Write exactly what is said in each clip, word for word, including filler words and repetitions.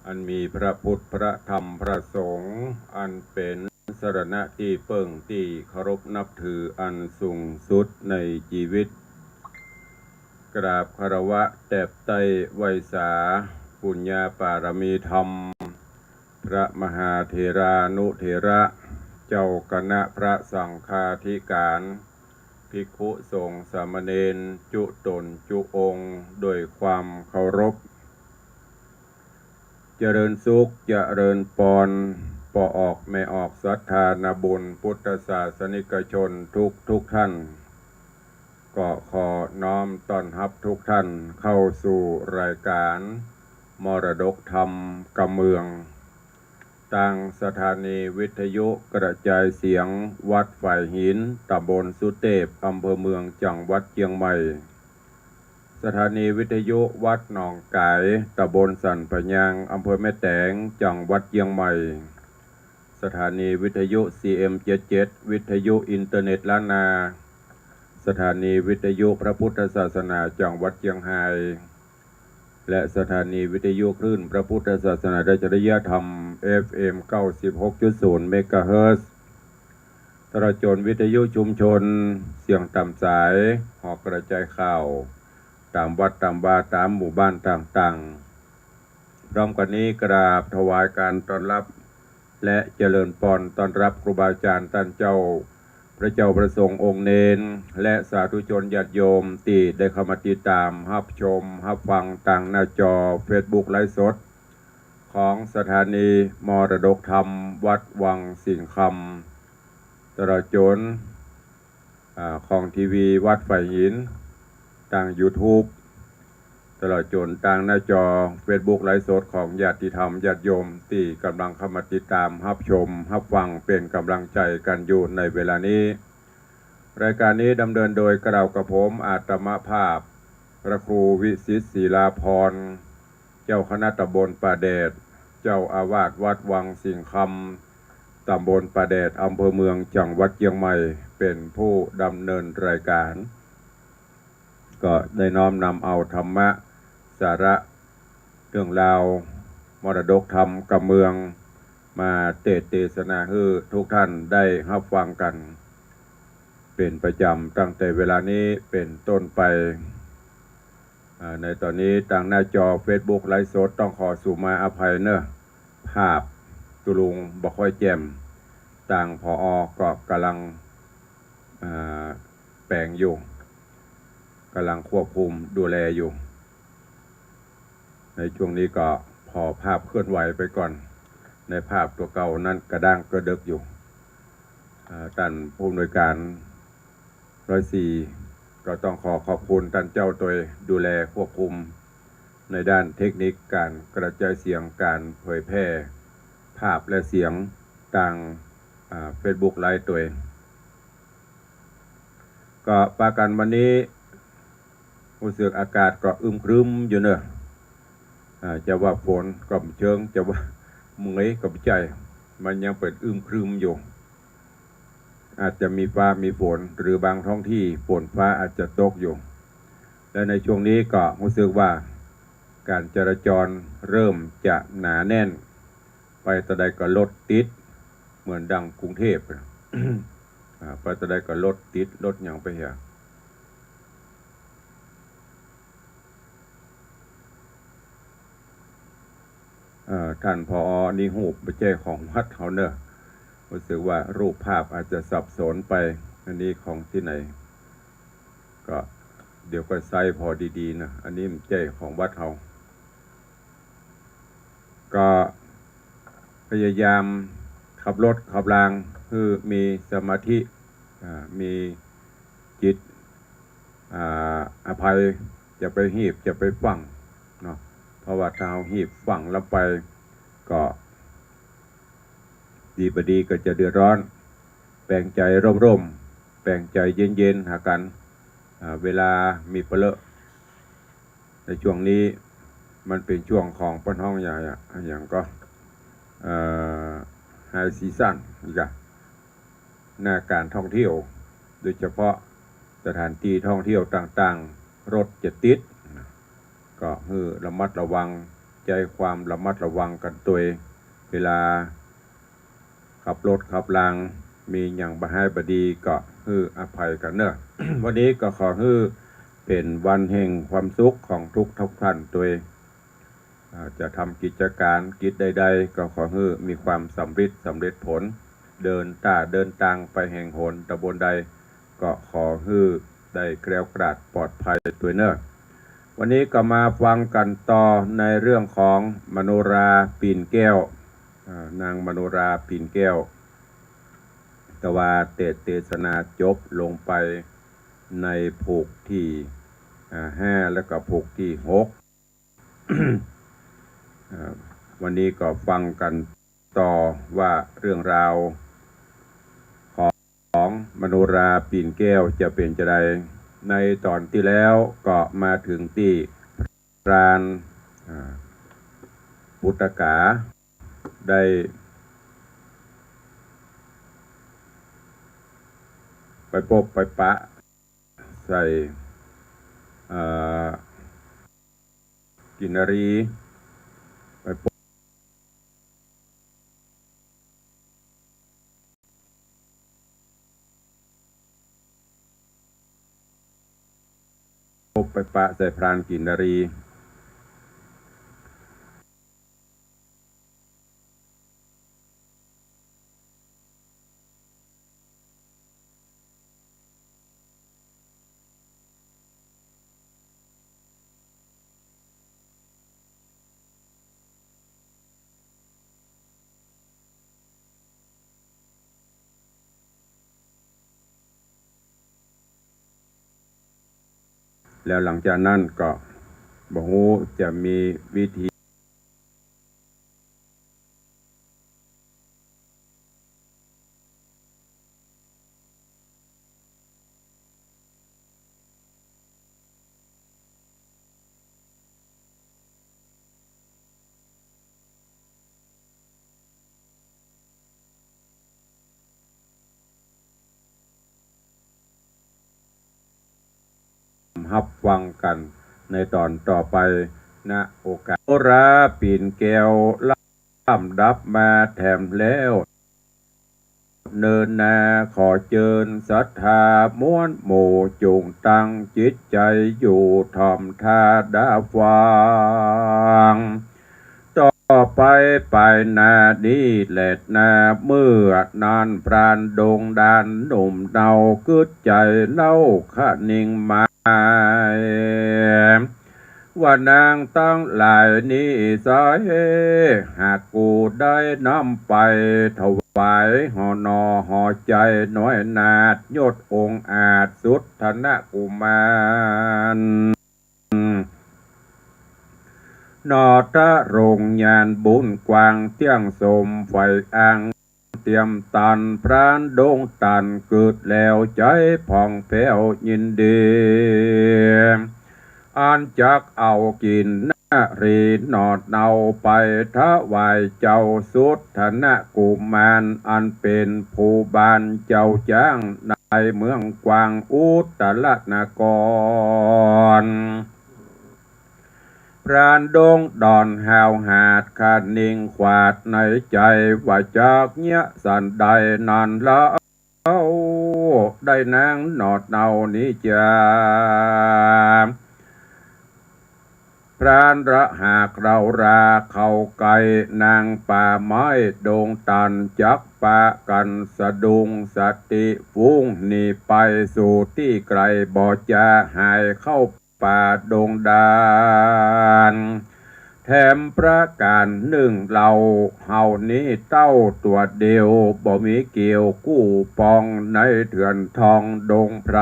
อันมีพระพุทธ พระธรรม พระสงฆ์ อันเป๋นสรณะตี้เปิ้งตี้เคารพนับถืออันสูงสุดในจีวิต กราบคารวะแตบไต้ไหว้สา ปุญญาปารมีธรรม พระมหาเถรานุเถระ เจ้าคณะพระสังฆาธิการ ภิกขุสงฆ์สามเณร จุ๊ต๋นจุ๊องค์ โดยความเคารพ เจริญสุข เจริญปอน ป้อออกแม่ออกศรัทธานาบุญพุทธศาสนิกชนทุกทุกท่าน ก็ขอน้อมต้อนฮับทุกท่านเข้าสู่รายการมรดกธรรมกำเมือง ตางสถานีวิทยุกระจายเสียงวัดฝายหิน ตำบลสุเตพ อำเภอเมือง จังหวัดเจียงใหม่ สถานีวิทยุวัดหนองก๋าย ตำบลสันปะยาง อำเภอแม่แตง จังหวัดเจียงใหม่ สถานีวิทยุ ซีเอ็ม เจ็ดเจ็ด วิทยุอินเทอร์เน็ตล้านนา สถานีวิทยุพระพุทธศาสนาจังหวัดเจียงฮาย และสถานีวิทยุคลื่นพระพุทธศาสนาและจริยธรรม เอฟเอ็ม เก้าสิบหกจุดศูนย์ เมกะเฮิรตซ์ ตลอดจ๋นวิทยุชุมชน เสียงต๋ามสาย หอกระจายข่าว ต๋ามวัดต๋ามวา ต๋ามหมู่บ้านต่างๆ พร้อมกั๋นนี้กราบถวายการต้อนฮับ และเจริญปอนต้อนฮับครูบาอาจ๋ารย์ต้านเจ้า พระเจ้าพระสงฆ์องค์เณร และสาธุชนญาติโยมตี้ได้เข้ามาติดต๋ามฮับชมฮับฟังตางหน้าจอเฟซบุ๊กไลฟ์สด ของสถานีมรดกธรรมวัดวังสิงห์คำ ตลอดจ๋น อ่า ของทีวีวัดฝายหิน ตางยูทูบ ตลอดจ๋นตางหน้าจอเฟซบุ๊กไลฟ์สดของญาติธรรมญาติโยมตี้ก่ำลังเข้ามาติดต๋ามฮับชมฮับฟังเป๋นก่ำลังใจ๋กั๋นอยู่ในเวลานี้ รายการนี้ดำเนินโดยกระผมอาตมาภาพ พระครูวิสิทธิ์ศิลาภรณ์ เจ้าคณะตำบลป่าแดด เจ้าอาวาสวัดวังสิงห์คำ ตำบลป่าแดด อำเภอเมือง จังหวัดเจียงใหม่ เป๋นผู้ดำเนินรายการ ก็ได้น้อมนำเอาธรรมะ สาระ เรื่องราว มรดกธรรมกำเมือง มาเตสน์เตสนาหื้อทุกท่านได้ฮับฟังกั๋น เป๋นประจ๋ำตั้งแต่เวลานี้เป๋นต้นไป อ่า ในต๋อนนี้ตางหน้าจอเฟซบุ๊กไลฟ์สดต้องขอสูมาอภัยเน่อ ภาพตุ๊ลุงบ่ค่อยแจ่ม ตาง ผอ. ก็ก่ำลัง อ่า แป๋งอยู่ ก่ำลังควบคุมดูแลอยู่ ในช่วงนี้ก็ผ่อภาพเคลื่อนไหวไปก่อน ในภาพตั๋วเก่านั้นกระด้างกระเดิกอยู่ อ่า ต้านผู้อำนวยการ ร้อยสี่ ก็ต้องขอขอบคุณต้านเจ้าตวยดูแลควบคุม ในด้านเทคนิคก๋านกระจายเสียง ก๋านเผยแพร่ภาพและเสียงตาง อ่า เฟซบุ๊กไลฟ์ตวย ก็ปากั๋นวันนี้ ฮู้สึกอากาศก็อึมครึมอยู่เน่อ อ่า จะว่าฝนก็บ่เชิง จะว่าเมยก็บ่ใจ้ มันยังเป๋นอึมครึมอยู่ อาจจะมีฟ้ามีฝน หรือบางท้องที่ฝนฟ้าอาจจะตกอยู่ และในช่วงนี้ก็ฮู้สึกว่าก๋านจราจรเริ่มจะหนาแน่น ไปตางใดก็รถติด เหมือนดังกรุงเทพฯ อ่า ไปตางใดก็รถติด รถหยังไปเหีย เอ่อ ต้าน ผอ. นี่ฮูปบ่ใจ้ของวัดเฮาเน่อ ฮู้สึกว่ารูปภาพอาจจะสับสนไป อันนี้ของตี้ไหน ก็เดี๋ยวก็ใส่ผ่อดีๆ เน่อ อันนี้บ่ใจ้ของวัดเฮา ก็พยายามขับรถขับรางหื้อมีสมาธิ อ่า มีจิต อ่า อภัย จะไปฮีบ จะไปฟั่งเนาะ เพราะว่าถ้าเฮาฮีบฟั่งแล้วไป ก็ดีบ่ดีก็จะเดือดร้อน แป๋งใจ๋ร่มๆ แป๋งใจ๋เย็นๆ หากั๋น อ่า เวลามีเปลอะ ในช่วงนี้มันเป๋นช่วงของเปิ้นฮ้องหยัง หยังก็ เอ่อ ไฮซีซั่น อีกอะ หน้าก๋านท่องเที่ยว โดยเฉพาะสถานตี้ท่องเที่ยวต่างๆ รถจะติด ก็หื้อระมัดระวัง ใจ ใจ๊ความระมัดระวังกั๋นตวย เวลาขับรถขับรา มีหยังบ่หายบ่ดีก็หื้ออภัยกั๋นเน่อ วันนี้ก็ขอหื้อเป๋นวันแห่งความสุขของทุกๆ ท่านตวย อ่า จะทำกิจก๋านกิจใดๆ ก็ขอหื้อมีความสำเร็จ สำเร็จผล เดินต้าเดินตางไปแห่งหนต๋ำบลใด ก็ขอหื้อได้แคล้วคลาดปลอดภัยตวยเน่อ วันนี้ก็มาฟังกั๋นต่อในเรื่องของมโนราปิ่นแก้ว อ่า นางมโนราปิ่นแก้ว แต่ว่าเตสน์เตสนาจบลงไปในผูกตี้ อ่า ห้า แล้วก็ผูกตี้หก อ่า วันนี้ก็ฟังกั๋นต่อว่าเรื่องราวของมโนราปิ่นแก้วจะเป๋นจาใด ในต๋อนตี้แล้วก็มาเถิงตี้พราน อ่า ปุตตกา ได้ไปปบไปปะใส่ เอ่อ กินนารี ไปปบ ปบไปปะใส่พรานกินนารี แล้วหลังจากนั้นก็บ่ฮู้จะมีวิธี ฮับฟังกั๋นในต๋อนต่อไป ณ โอกาส มโนราปิ่นแก้ว ล้ำดับมาแถมแล้ว เนินนา ขอเจิญศรัทธาม้วนหมู่ จุ่งตั้งจิตใจ๋อยู่ถ่อมท่าดาฟัง ต่อไปไปหน้านี้แลนา เมื่อนั้นพรานดงด่านหนุ่มเนา กึ๊ดใจ๋เล่าคะนิงหมาย ว่านางตังหลายนี้ไซร้ หากกูได้นำไปถวาย ห่อหน่อห่อใจ๋น้อยนาด ยศองอาจสุทธนกุมาร หน่อทะรงญาณบุญกว้าง เตี้ยงสมใฝ่อ้าง เตียมตันพรานดงตัน กึ๊ดแล้วใจ๋ผ่องแผ้วยินดี อันจักเอากิ๋นนารีหน่อเนาไปถวายเจ้าสุทธนกุมาร อันเป๋นผู้บ้านเจ้าจ๊างในเมืองกว้างอุตตรนคร พรานดงด่านห้าวหาดคะนิงขวาดในใจ๋ ว่าจักเยียะสันใดนั้นเล่า ได้นางหน่อเนานี้จา พรานละหากเฮาราเข้าใก้ นางป่าไม้ดงตัน จักปะกั๋นสะดุ้งสติ ฟุ้งหนีไปสู่ตี้ไก๋ บ่จะหายเข้า ป่าดงด่าน แถมประก๋านนึ่งเล่า เฮานี้เต้าตั๋วเดียว บ่มีเกี่ยวกู้ปอง ในเถื่อนทองดงไพร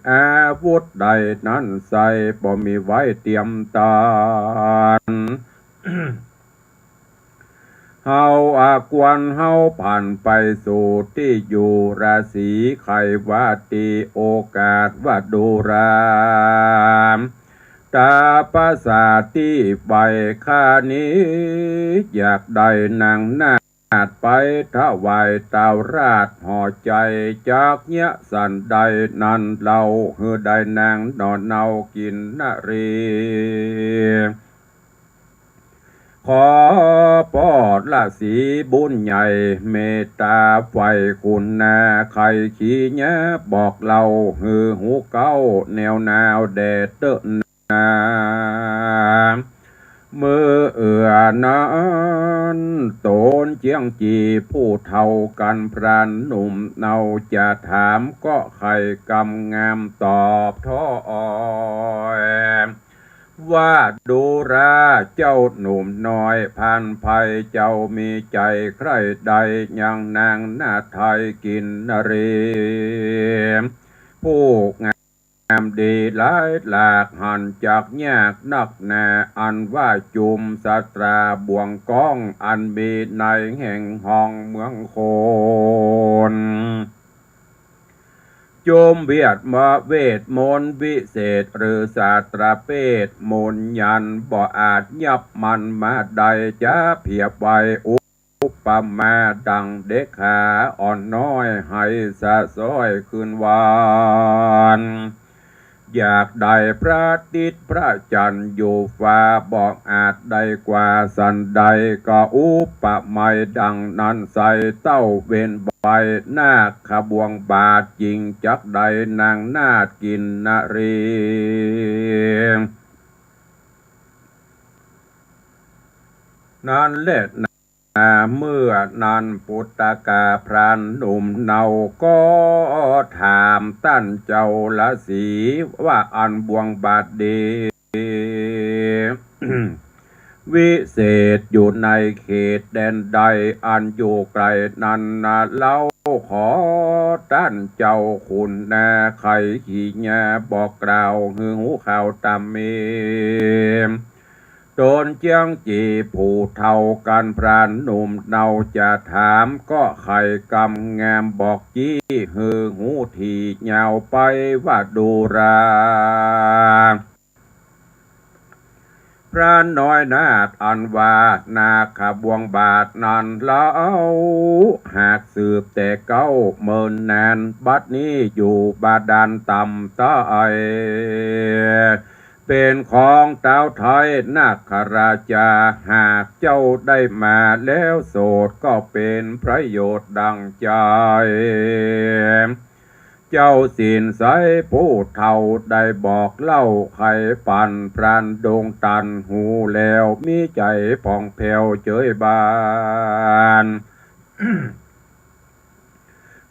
อาวุธใดนั้นไซร้ บ่มีไว้เตียมตัน เฮาอาควรเฮาผันไปสู่ตี้อยู่ราศีไขวาตี โอกาสว่าดูรา ต๋าประสาตี้ใบข้านี้ อยากได้นางนาดไปถวายเต้าราช ห่อใจ๋จักเยียะสันใดนั้นเล่า หื้อได้นางหน่อเนากิ๋นนารี ข ขอป้อฤๅษีบุญใหญ่ เมตต๋าใฝ่คุณนา ใค่ขีญาบอกเล่า หื้อฮู้เก๊า แนวหนาวแด่เต๊อะนา เมื่อเอือนั้น ต๋นเจียงจี๋ผู้เฒ่ากั๋น พรานหนุ่มเนาจะถาม ก็ใค่กำงามตอบถ้อย ว่าดูราเจ้าหนุ่มน้อย พรานไพรเจ้ามีใจ๋ใคร่ใด ยังนางนาฏไทยกินนรี ผู้งามดีหลายหลาก หันจักยากนักหนา อันว่าจุมสตราบ่วงก้อง อันมีในแห่งห้องเมืองโคน จุมเวียดมะเวทมนต์วิเศษ หรือสาตราเปทมนต์ยันต์ บ่อาจยับมันมาได้ จะเปรียบไว้อุปมาดังเด็กขาอ่อนน้อย ไหสะซ้อยคืนวัน อยากได้พระอาทิตย์พระจันทร์อยู่ฟ้า บ่อาจได้กว่าสันใด ก็อุปไมยดังนั้นไส้ เต้าเว้นไปนาคบ่วงบาท จึงจักได้นางนาฏกินนรี นั้นแลนา เมื่อนั้นปุตตะกาพรานหนุ่มเนา ก็ถามต้านเจ้าฤๅษีว่า อันบ่วงบาทดี วิเศษอยู่ในเขตแดนใด อันอยู่ไก๋นั้นนา เล่าขอต้านเจ้าคุณนา ใค่ขีญาบอกกล่าว หื้อฮู้ข่าวต๋ามมี ต๋นเจียงจี๋ผู้เฒ่ากั๋น พรานหนุ่มเนาจะถาม ก็ใค่กำงามบอกจี้ หื้อฮู้ถี่ยาวไปว่าดูรา พรานน้อยนาฏอันว่านาคบ่วงบาทนั้นเล่า หากสืบแต่เก๊าเมินนาน บัดนี้อยู่บาดาลต่ำต้อย เป๋นของต้าวไทยนาคราชา หากเจ้าได้มาแล้วโสด ก็เป๋นประโยชน์ดั่งใจ๋ เจ้าสินไสผู้เฒ่าได้บอกเล่า ใค่ปันพรานดงตันฮู้แล้ว มีใจ๋ผ่องแผ้วเจิยบาน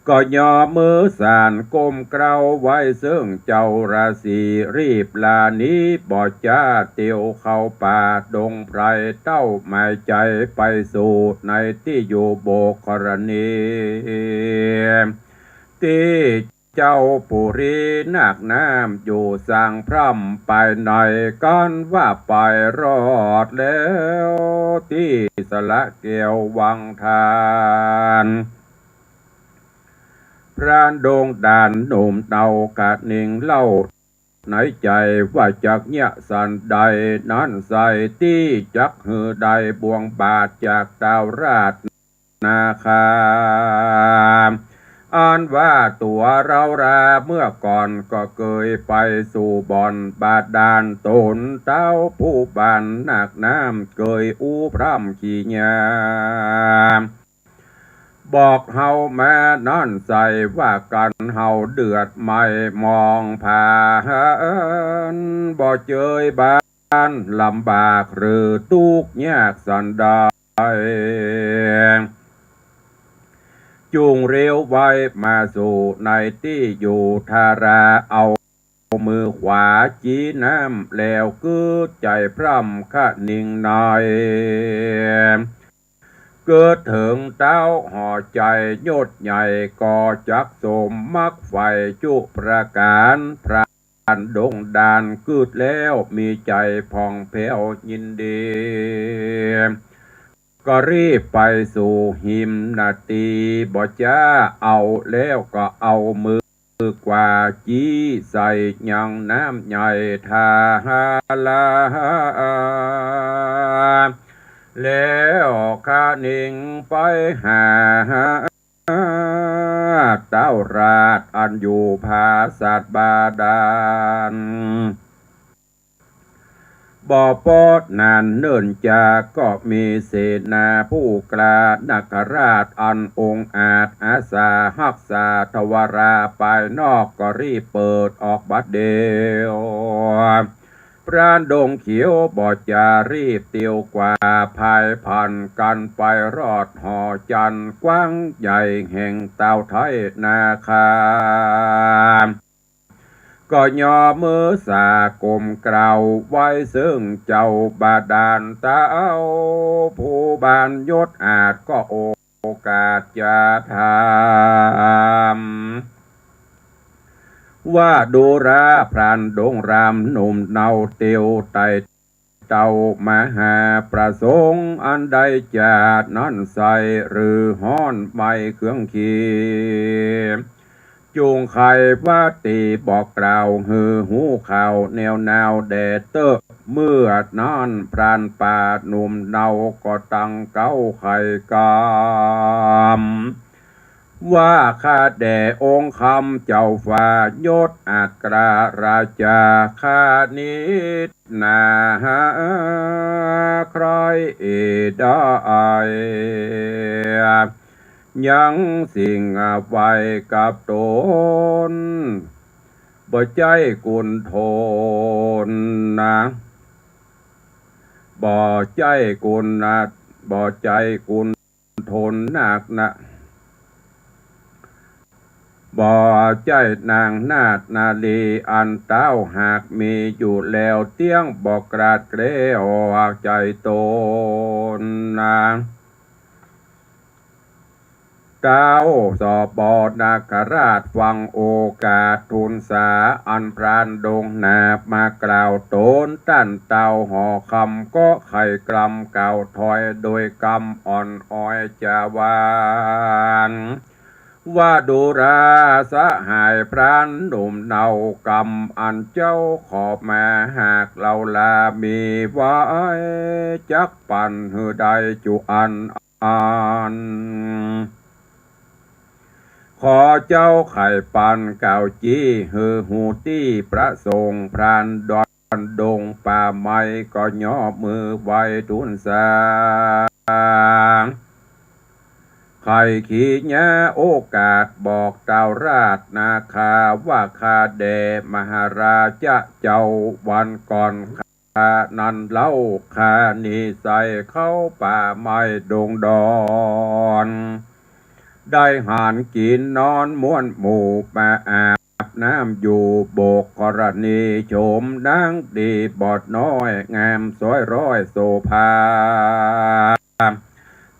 ก็ยอมือสานก้มเกล้าไหว้เซิ่งเจ้าฤๅษี รีบลาหนีบ่จ๊า เตียวเข้าป่าดงไพร เต้าหมายใจ๋ไปสู่ในตี้อยู่โบกกรณี ตี้เจ้าปุรีนาคน้ำอยู่สร้างพร่ำไปใน กั๋นว่าไปรอดแล้วตี้สระแก้ววังทาน พรานดงตันหนุ่มเนาคะนิงเล่าในใจ๋ว่าจักเยียะสันใด นั้นไส้ตี้จักหื้อได้บ่วงบาทจากต้าวราชนาคา อันว่าตั๋วเฮาราเมื่อก่อนก็เกยไปสู่บ่อนบาดาล ต๋นต้าวผู้บ้านนาคน้ำเกยอู้พร่ำขีญา บอกเฮามานั้นไส้ว่ากั๋นเฮาเดือดไหม้หมองผาหัน บ่เจิยบานลำบากหรือตุ๊กข์ยากสันใด จุ่งเร็วไวมาสู่ในตี้อยู่ทารา เอามือขวาจี๊น้ำแล้วกึ๊ดใจ๋พร่ำคะนิงใน กึ๊ดเถิงต้าวห่อใจ๋ยศใหญ่ ก็จักสมมักใฝ่จุประก๋าน พรานดงตันกึ๊ดแล้วมีใจ๋ผ่องแผ้วยินดี ก็รีบไปสู่หิมนาตี บ่จ๊าเอาแล้วก็เอามือ มือขวาจี๊ใส่ยังน้ำใหญ่ทารา แล้วคะนิงไปหาต้าวราชอันอยู่ผาสัตว์บาดาล บ่ปอดนานเนิ่นจา ก็มีเสนาผู้กล้า นาคราชอันองอาจ อาสาฮักษาทวารา ภายนอกก็รีบเปิดออกบัดเดี่ยว พรานดงเขียวบ่จารีบเตียวกว่า ผายผันกั๋นไปรอดหอจันทร์กว้างใหญ่แห่งต้าวไท้นาคา ก็ยอมือสาก้มกราบไหว้ซึ่งเจ้าบาดาลต้าว ผู้บานยศอาจก็โอกาสจะถาม ว่าดูราพรานดงรามหนุ่มเนาเตียวไต่ เต้ามหาประสงค์อันใดจะนั้นไส้ หรือฮ้อนไหม้เครื่องขี จุ่งไขว่าตี้บอกกล่าวหื้อฮู้ข่าวแนวนาวแด่เต๊อะ เมื่อนั้นพรานป่าหนุ่มเนาก็ตั้งเก๊าไขกำ ว่าข้าแด่องค์คำเจ้าฟ้ายศอาจกล้าราชา ข้านิดนาใคร่ได้ ยังสิ่งไว้กับตน บ่ใจ้กุณฑลนะ บ่ใจ้กุณนะ บ่ใจ้กุณฑลนาคนะ บ่ใจ้นางนาถนารีอันเต้าหากมีอยู่แล้ว เตี้ยงบ่กล้าแคล้วใจ้ตนนะ เต้าสปนาคราชฟังโอกาสทูลสา อันพรานดงนาคมากล่าวตน ต้านเต้าหอคำก็ไขกำกล่าวถอยโดยกำอ่อนอ้อยจาหวาน ว่าดูราสหายพรานหนุ่มเนา กำอันเจ้าขอมาหากเฮาลามีไว้ จักปันหื้อได้จุอัน อัน ขอเจ้าไขปันกล่าวจี้หื้อฮู้ตี้ประสงค์ พรานดอนดงป่าไม้ก็ยอมือไหว้ทูลสา ไขขีญาโอกาสบอกเต้าราชนาคา ว่าข้าแด่มหาราชะเจ้า วันก่อน ข้านั้นเล่า ข้านี้ใส่เข้าป่าไม้ดงดอน ได้หันกิ๋นนอนม่วนหมู่ มาอาบน้ำอยู่โบกกรณี โฉมนางดีบอดน้อยงามสวยร้อยโสภา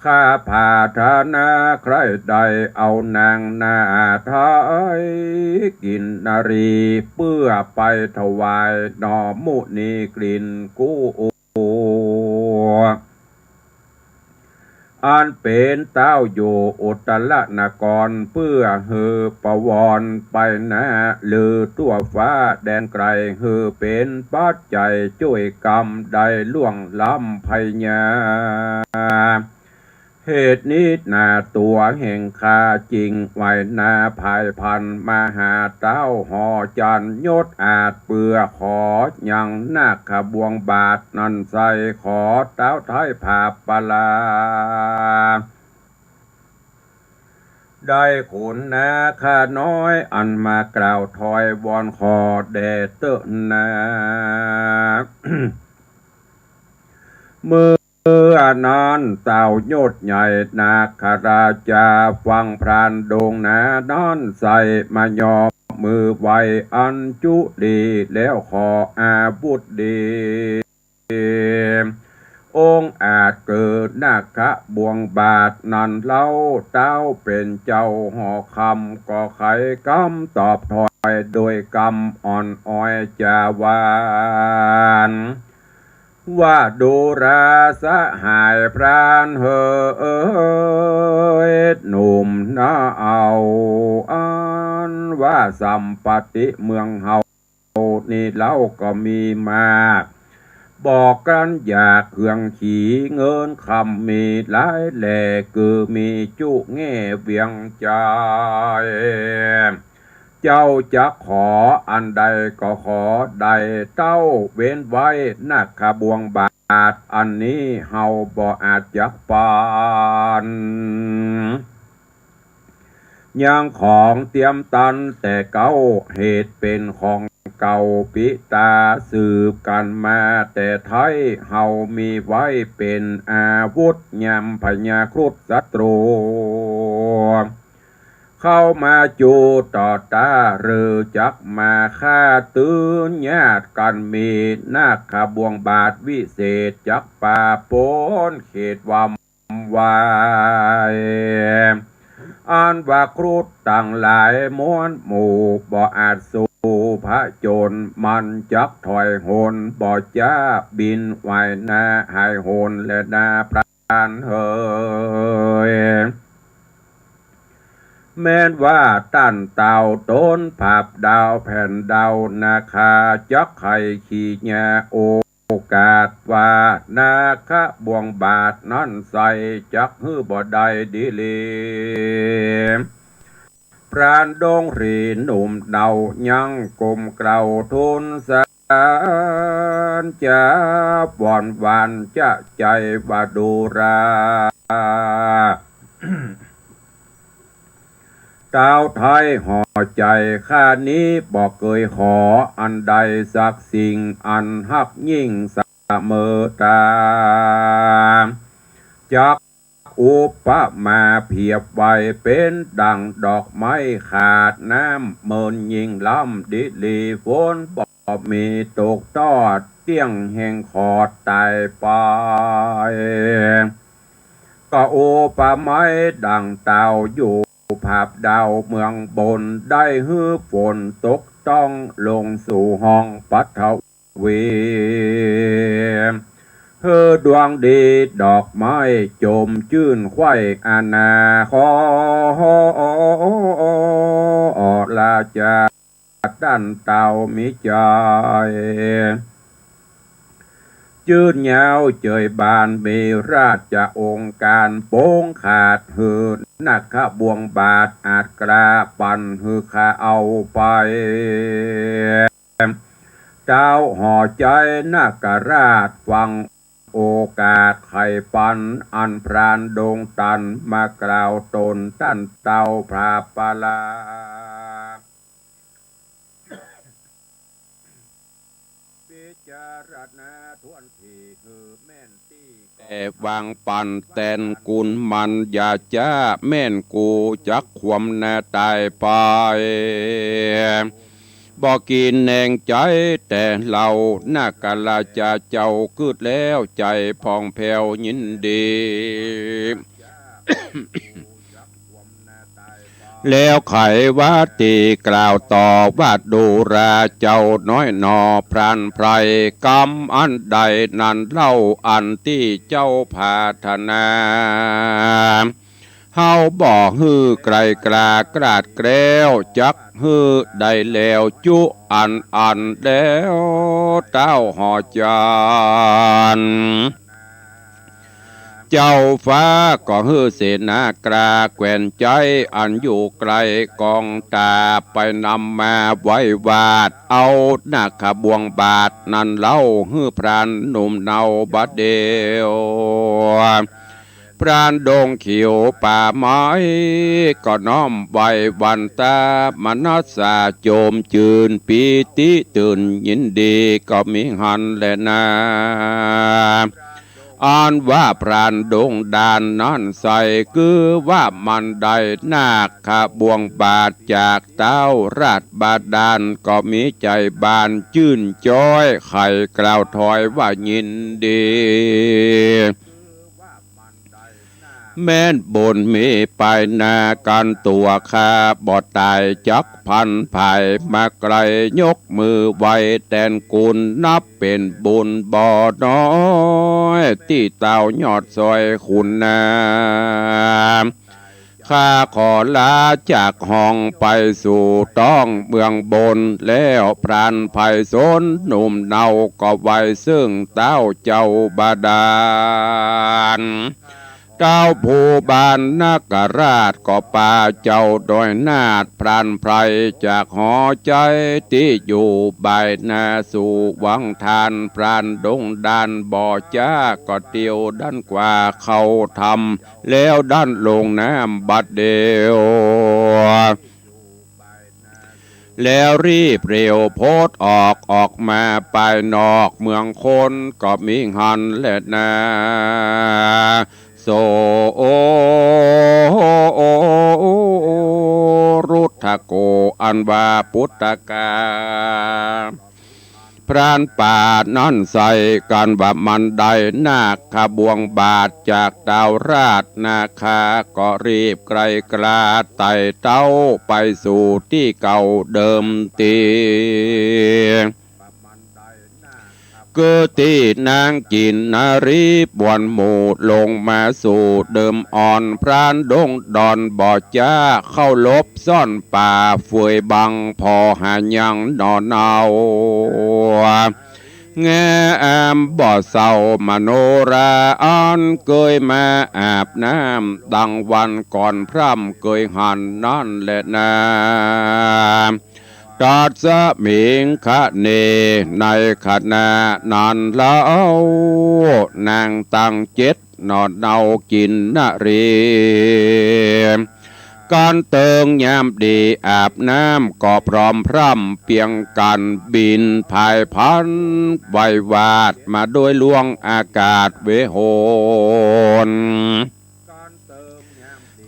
ข้าผาถนาใคร่ได้เอานางนาถไท้ กินนารีเปื้อไปถวายหน่อมุนีกลิ่นกู้ อันเป๋นเต้าอยู่อุตตรนคร เปื้อหื้อประวรไปนาลือทั่วฟ้าแดนไกล หื้อเป๋นปัจจัยจ้วยกำได้ล่วงล้ำภัยยา เหตุนี้นาตั๋วแห่งข้าจึงไหว้นาผายพรรณมาหาเต้าหอจันทร์ยศอาจ เปื้อขอยังนาคบ่วงบาทนั้นไส้ ขอเต้าไท้ผาบปลา ได้ขุนนาคน้อยอันมากล่าวถอยวอนขอแด่เต๊อะนา เมื่อนั้นเต้ายศใหญ่นาคราชาฟังพรานดงนานั้นไส้ มายอมือไหว้อันจุดี แล้วขออาวุธดี องอาจเกิดนาคบ่วงบาทนั้นเล่า เต้าเป๋นเจ้าหอคำก็ไขกำตอบถอยโดยกำอ่อนอ้อยจาหวาน ว่าดูราสหายพรานเหย หนุ่มนาเอาอันว่าสัมปติเมืองเฮานี้เล่าก็มีมาก บ่กลั้นอยากเคืองขี เงินคำมีหลายแหล่ คือมีจุแง่เวียงใจ๋ เจ้าจักขออันใดก็ขอได้เต้า เว้นไว้นาคบ่วงบาทอันนี้เฮาบ่อาจจักปาน ยังของเตียมตันแต่เก๊า เหตุเป๋นของเก่าปิตาสืบกั๋นมาแต่ไท้ เฮามีไว้เป๋นอาวุธยามพญาครุฑศัตรู เข้ามาจูต่อต้า หรือจักมาฆ่า ตื้นญาติกั๋นมี นาคบ่วงบาทวิเศษจักปราบป๊นเขตวำ วาย อันว่าครุฑตังหลายมวลหมู่ บ่อาจสู้ผจญ มันจักถอยหนบ่จ๊า บินไหวหน้าหายหนแลนาพรานเหย แม้นว่าต้านเต้าต๋นผาบดาวแผ่นดาวนาคา จักใค่ขี้หญ้าโอ โอกาสว่านาคบ่วงบาทนั้นใส่ จักหื้อบ่ได้ดีหลี พรานดงหรีหนุ่มเนายังก้มเกล้าทูลสารจ๋า หว่อนหวานจะใจ๋ว่าดูรา เต้าไท้ห่อใจ๋ข้านี้บ่เกยขออันใดสักสิ่ง อันฮักยิ่งเสมอต๋า จักอุปมาเปรียบไว้เป๋นดั่งดอกไม้ขาดน้ำ เมินยิ่งล้ำดีหลี ฝนบ่มีตกตอด เตี้ยงแห่งขอดต๋ายไป ก็อุปไมยดั่งเต้าอยู่ผาบดาวเมืองบน ได้หื้อฝนตกต้องลงสู่ห้องปัทวี หื้อดวงดีดอกไม้จมจื้นไขว่อาณา ขอราชา ต้านเต้ามีใจ๋ จื้นยาวเจยบาน มีราชองค์การ ปงขาดหื้อนาคบ่วงบาท อาจกล้าปันหื้อข้าเอาไป เต้าห่อใจ๋นาคราชฟังโอกาสไขปัน อันพรานดงตันมากล่าวต๋นต้านเต้าผาปาลา พิจารณาถ้วนถี่หื้อแม่นตี้ แต่วางปันแตนกุลมัน อย่าจ๊าแม่นกูจักความนาต๋ายไป บ่กินแหนงใจ๋แต่เฮา นาคราชาเจ้ากึ๊ดแล้วใจ๋ผ่องแผ้วยินดี แล้วไขว่าตี้กล่าวต่อว่าดูราเจ้าน้อยหนอ พรานไพร่ กำอันใดนั้นเล่าอันตี้เจ้าผาถนา เฮาบ่หื้อไกลกล้ากล้าดแกล้ว จักหื้อได้แล้วจุอันอันแล้ว เต้าห่อจันทร์ เจ้าฟ้าก็หื้อเสนากล้าแคว่นใจ๋ อันอยู่ไกลกองต๋า ไปนำมาไว้วาดเอานาคบ่วงบาทนั้นเล่า หื้อพรานหนุ่มเนาบัดเดียว พรานดงเขียวป่าไม้ ก็น้อมไหว้หวั่นตามนัสสา โจมจื้นปีติตื่นยินดีก็มีหั้นแลนา อันว่าพรานดงด่านนั้นใส่ คือว่ามันได้นาคบ่วงบาทจากเต้าราชบาดาล ก็มีใจ๋บานจื้นจ๊อย ไขกล่าวถอยว่ายินดี แม้นบุญมีปายหน้า กั๋นตั๋วข้าบ่ต๋ายจักพันภาย มาไกลยกมือไหว้แตนกุล นับเป๋นบุญบ่น้อย ตี้เต้ายอดซอยขุนนา ข้าขอลาจากห้องไปสู่ต้องเมืองบน แล้วพรานไพร่สนหนุ่มเนาก็ไหว้ซึ่งเต้าเจ้าบาดาล เต้าภูบาลนคราชก็ปาเจ้าดอยนาดพรานไพรจากหอใจ๋ตี้อยู่บ่ายนาสู่วังทาน พรานดงด่านบ่อจ๊าก็เตียวดันกว่าเข้าถ้ำ แล้วดันลงน้ำบัดเดียว แล้วรีบเร็วโพดออก ออกมาปายนอกเมืองคนก็มีหั้นแลนา โส โอ โอ โอ โอ โอ รุทธโก อันว่าปุตตกา พรานป่านั้นใส่กั๋นว่ามันได้นาคบ่วงบาดจากเต้าราชนาคา ก็รีบไกร่กล้าไต่เต้าไปสู่ตี้เก่าเดิมตี้ คือตี้นางกินนรีบวนหมู่ลงมาสู่เดิมอ่อน พรานดงด่านบ่อจ๊าเข้าหลบซ่อนป่าเฟื่อยบัง ผ่อหายังหน่อเนา แงมบ่อเศร้ามโนราอันเกยมาอาบน้ำดังวันก่อนพร่ำเกยหันนั้นแลนา ตัสมิงคะเน ในขณะนั้นเล่า นางตังเจ็ดหน่อเนากินนรี กั๋นเติงยามดีอาบน้ำก็พร้อมพร่ำเปียงกั๋นบินผายพันไววาดมาด้วยล่วงอากาศเวโหน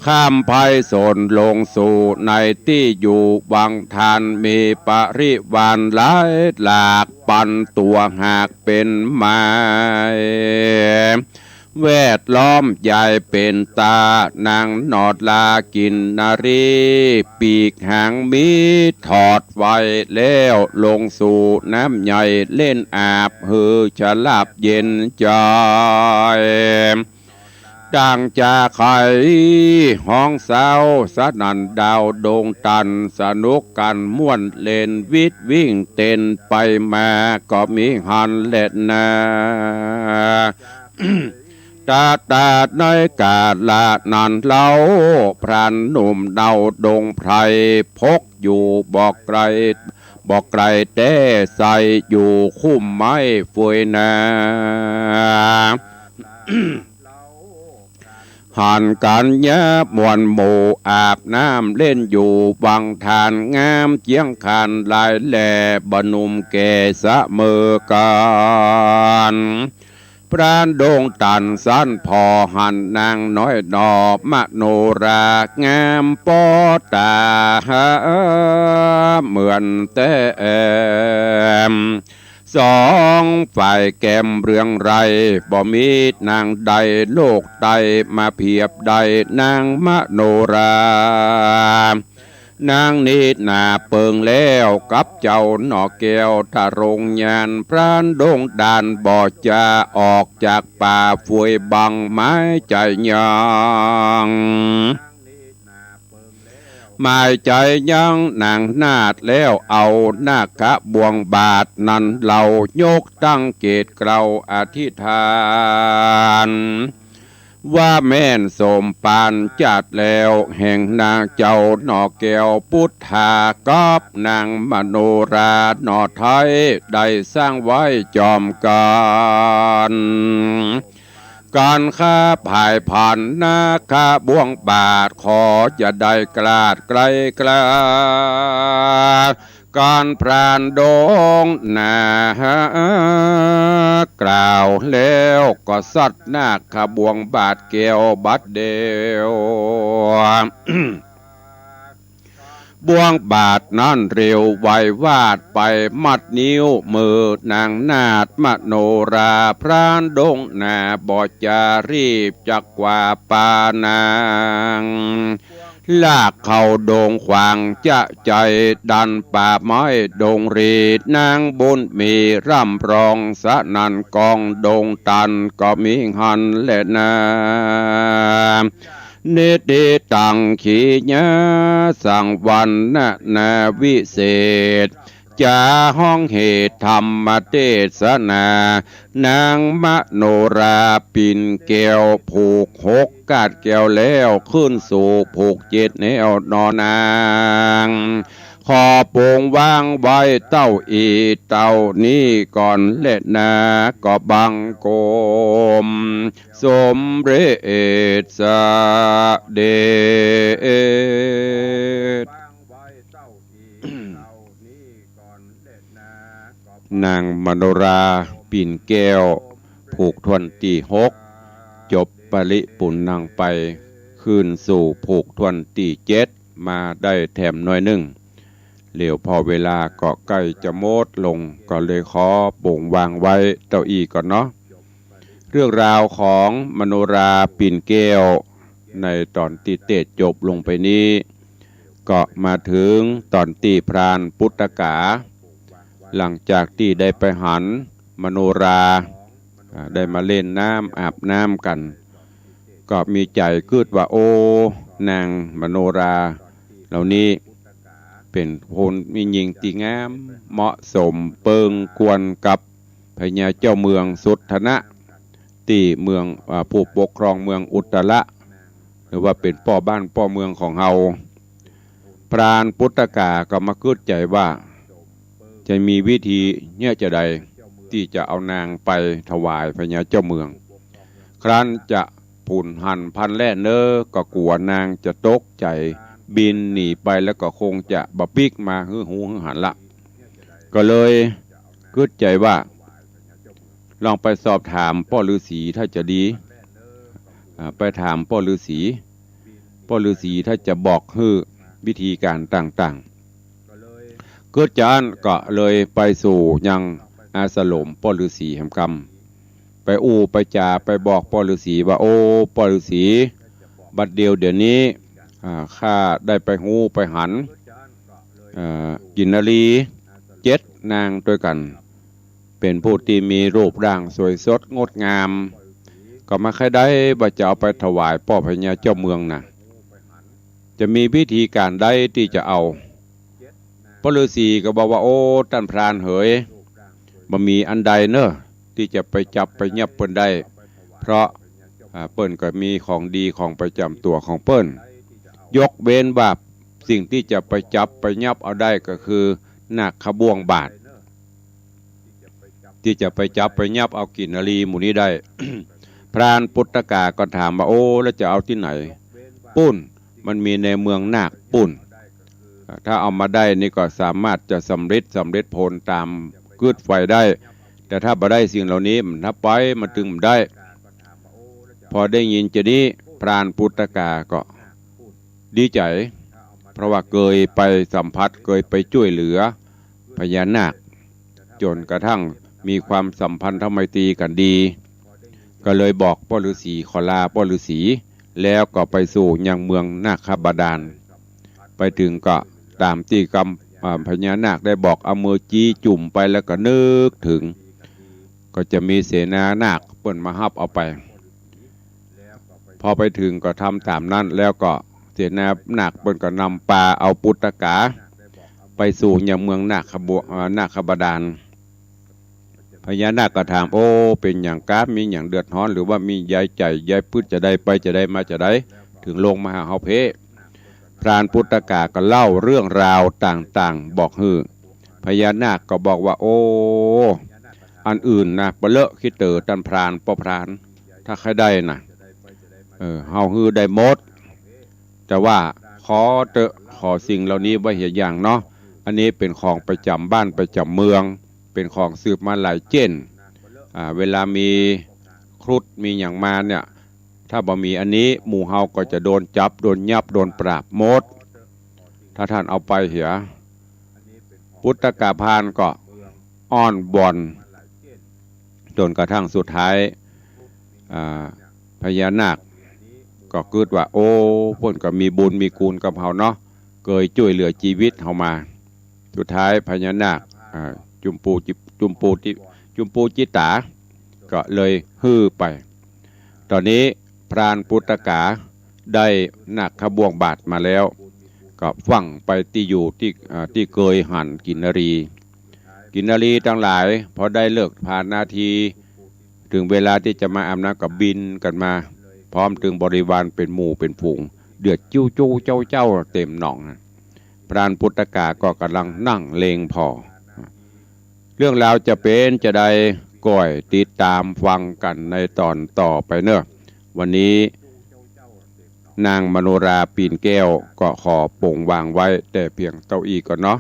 ข้ามไพศาลลงสู่ในตี้อยู่วังทาน มีปริวารหลายหลากปันตั๋วหากเป๋นไม้ แวดล้อมยายเป๋นตา นางหน่อลากินนรี ปีกหางมีถอดไว้แล้ว ลงสู่น้ำใหญ่เล่นอาบหื้อฉลาบเย็นใจ๋ ดังจาไขฮ้องเศร้าสนั่นดาวดวงตัน สนุกกั๋นม่วนเล่นวิดวิ่งเต้นไปมาก็มีหั้นแลนา ตาตาในกาละนั้นเล่า พรานหนุ่มเนาดงไพร พกอยู่บ่ไกล บ่ไกลแต๊ใส่อยู่คุ้มไม้เฟื่อยนา หันกั๋นยะม่วนหมู่อาบน้ำเล่นอยู่วังทาน งามเจียงคานหลายแล บ่หนุ่มแก่เสมอกั๋น พรานดงตันสันผ่อหันนางน้อยหน่อมโนรางามปอต๋า เหมือนแต้มสองฝ่ายแก้มเรืองไร่ บ่มีนางใดโลกใต้มาเปียบได้นางมโนรา นางนี้หนาเปิงแล้วกับเจ้าหน่อแก้วทรงญาณ พรานดงด่านบ่อจ๊าออกจากป่าเฟื่อยบังไม้ใจ๋ยัง ไม้ใจ๋ยังนางนาฏแล้วเอานาคบ่วงบาดนั้นเล่ายกตั้งเกศเกลาอธิษฐาน ว่าแม่นสมปานจัดแล้วแห่งนางเจ้าหน่อแก้วปุทธากับนางมโนราหน่อไท้ได้สร้างไว้จอมกั๋น ก๋านข้าผายผันนาคบ่วงบาดขอจะได้กราดไกลกล้า ก๋านพรานดงนา กล่าวแล้วก็สัตว์นาคบ่วงบาดแก้วบัดเดียว บ่วงบาดนั้นเร็วไววาดไปมัดนิ้วมือนางนาฏมโนรา พรานดงนาบ่อจ๊ารีบจักกว่าปานาง ลากเข้าดงขวางจะใจ๋ดันป่าไม้ดงรี นางบุญมีร่ำร้องสนั่นก้องดงตันก็มีหั้นแลนา นิติตังขีญาสังวัณณนาวิเศษ จ๋าฮ้องเหตุธรรมเตสนา นางมโนราปิ่นแก้วผูกหก กาสแก้วแล้ว ขึ้นสู่ผูกจิตแนวนอนนาง ขอปงวางไว้เต้าอี้เต้านี้ก่อนแลนา ก็บังคมสมเร็จเสด็จ นางมโนรา ปิ่นแก้ว ผูกถ้วนตี้หก จบปริปุณณังไป ขึ้นสู่ผูกถ้วนตี้เจ็ด มาได้แถมหน้อยนึ่ง เหลียวพอเวลาก็ใก้จะหมดลง ก็เลยขอปงวางไว้เต้าอี้ก่อนเนาะ เรื่องราวของมโนรา ปิ่นแก้ว ในต๋อนตี้เตสน์จบลงไปนี้ ก็มาถึงต๋อนตี้พรานปุตตกา หลังจากตี้ได้ไปหันมโนรา อ่า ได้มาเล่นน้ำอาบน้ำกั๋น ก็มีใจ๋กึ๊ดว่า โอ้ นางมโนราเหล่านี้ เป๋นคนมีญิงตี้งาม เหมาะสมเปิงควรกับพญาเจ้าเมืองสุทธนะ ตี้เมือง อ่า ผู้ปกครองเมืองอุตตระ หรือว่าเป๋นป้อบ้านป้อเมืองของเฮา พรานปุตตกาก็มากึ๊ดใจ๋ว่า จะมีวิธีเยียะจาใด ตี้จะเอานางไปถวายพญาเจ้าเมือง ครั้นจะผุนหันพลันแล่นเน่อ ก็กั๋วนางจะตกใจ๋บินหนีไป แล้วก็คงจะบ่ปิ๊กมาหื้อฮู้หื้อหันละ ก็เลยกึ๊ดใจ๋ว่า ลองไปสอบถามป้อฤๅษีถ้าจะดี อ่า ไปถามป้อฤๅษี ป้อฤๅษีถ้าจะบอกหื้อวิธีก๋านต่างๆ กึ๊ดจาอั้นก็เลยไปสู่ยังอาสรมป้อฤๅษีแหมกำ ไปอู้ไปจ๋าไปบอกป้อฤๅษีว่า โอ้ ป้อฤๅษี บัดเดี่ยวเดี๋ยวนี้ อ่า ข้าได้ไปฮู้ไปหัน อ่า กินนรีเจ็ดนางตวยกั๋น เป๋นผู้ตี้มีรูปร่างสวยสดงดงาม ก็มาใค่ได้ว่าจะเอาไปถวายป้อพญาเจ้าเมืองน่ะ จะมีวิธีก๋านใดตี้จะเอา ป้อฤๅษีก็บอกว่า โอ้ ต้านพรานเหย บ่มีอันใดเน่อ ตี้จะไปจับไปยับเปิ้นได้ เพราะ อ่า เปิ้นก็มีของดีของประจ๋ำตั๋วของเปิ้น ยกเว้นว่าสิ่งตี้จะไปจับไปยับเอาได้ก็คือนาคบ่วงบาตร ตี้จะไปจับไปยับเอากินนรีหมู่นี้ได้ พรานปุตตกาก็ถามว่า โอ้ แล้วจะเอาตี้ไหน ปู้น มันมีในเมืองนาคปู้น ถ้าเอามาได้นี่ก็สามารถจะสำเร็จ สำเร็จผลต๋ามกึ๊ดใฝ่ได้ แต่ถ้าบ่ได้สิ่งเหล่านี้ มันนับไปมันตึงบ่ได้ พอได้ยินจานี้พรานปุตตกาก็ดีใจ๋ เพราะว่าเกยไปสัมผัส เกยไปจ้วยเหลือพญานาค จ๋นกระทั่งมีความสัมพันธไมตรีกั๋นดี ก็เลยบอกป้อฤๅษี ขอลาป้อฤๅษี แล้วก็ไปสู่ยังเมืองนาคบาดาล ไปถึงก็ต๋ามตี้กำ อ่า พญานาคได้บอก เอามือจี๊จุ่มไปแล้วก็นึกถึง ก็จะมีเสนานาคเปิ้นมาฮับเอาไป พอไปถึงก็ทำต๋ามนั้น แล้วก็เสนานาคเปิ้นก็นำปาเอาปุตตกา ไปสู่ยังเมืองนาคบว- อ่า นาคบาดาล พญานาคก็ถาม โอ้ เป๋นหยังกา มีหยังเดือดฮ้อน หรือว่ามียายใจ๋ยายปื๊ดจาใด ไปจาใดมาจาใด เถิงลงมาหาเฮาเพ้ พรานปุตตกาก็เล่าเรื่องราวต่างๆ บอกหื้อ พญานาคก็บอกว่า โอ้ อันอื่นนะ ปะเลอะขี้เต๋อต้านพราน ป้อพราน ถ้าใค่ได้นะ เออ เฮาหื้อได้หมด แต่ว่าขอเต๊อะ ขอสิ่งเหล่านี้ไว้เหียอย่างเนาะ อันนี้เป๋นของประจ๋ำบ้านประจ๋ำเมือง เป๋นของสืบมาหลายเจ้น อ่า เวลามีครุฑมีหยังมาเนี่ย ถ้าบ่มีอันนี้ หมู่เฮาก็จะโดนจับ โดนยับ โดนปราบหมด ถ้าต้านเอาไปเหีย ปุตตกาพรานก็อ้อนวอน จ๋นกระทั่งสุดท้าย อ่า พญานาคก็กึ๊ดว่า โอ้ เปิ้นก็มีบุญมีคุณกับเฮาเนาะ เกยจ้วยเหลือจีวิตเฮามา สุดท้ายพญานาค อ่า จุมปูจิ- จุมปูติ- จุมปูจิตา ก็เลยหื้อไป ต๋อนนี้พรานปุตตกาได้นาคบ่วงบาตรมาแล้ว ก็ฝังไปตี้อยู่ตี้ อ่า ตี้เกยหันกินนรี กินนรีตังหลาย พอได้ฤกษ์ผานาที เถิงเวลาตี้จะมาอาบน้ำก็บินกั๋นมา พร้อมตึงบริวารเป๋นหมู่เป๋นฝูง เดือดจิ้วจู้เจ๊าเจ๊าเต็มหนอง พรานปุตตกาก็ก่ำลังนั่งเล็งผ่อ เรื่องราวจะเป๋นจาใด ก้อยติดต๋ามฟังกั๋นในต๋อนต่อไปเน่อ วันนี้ นางมโนรา ปิ่นแก้ว ก็ขอปงวางไว้แต่เพียงเต้าอี้ก่อนเนาะ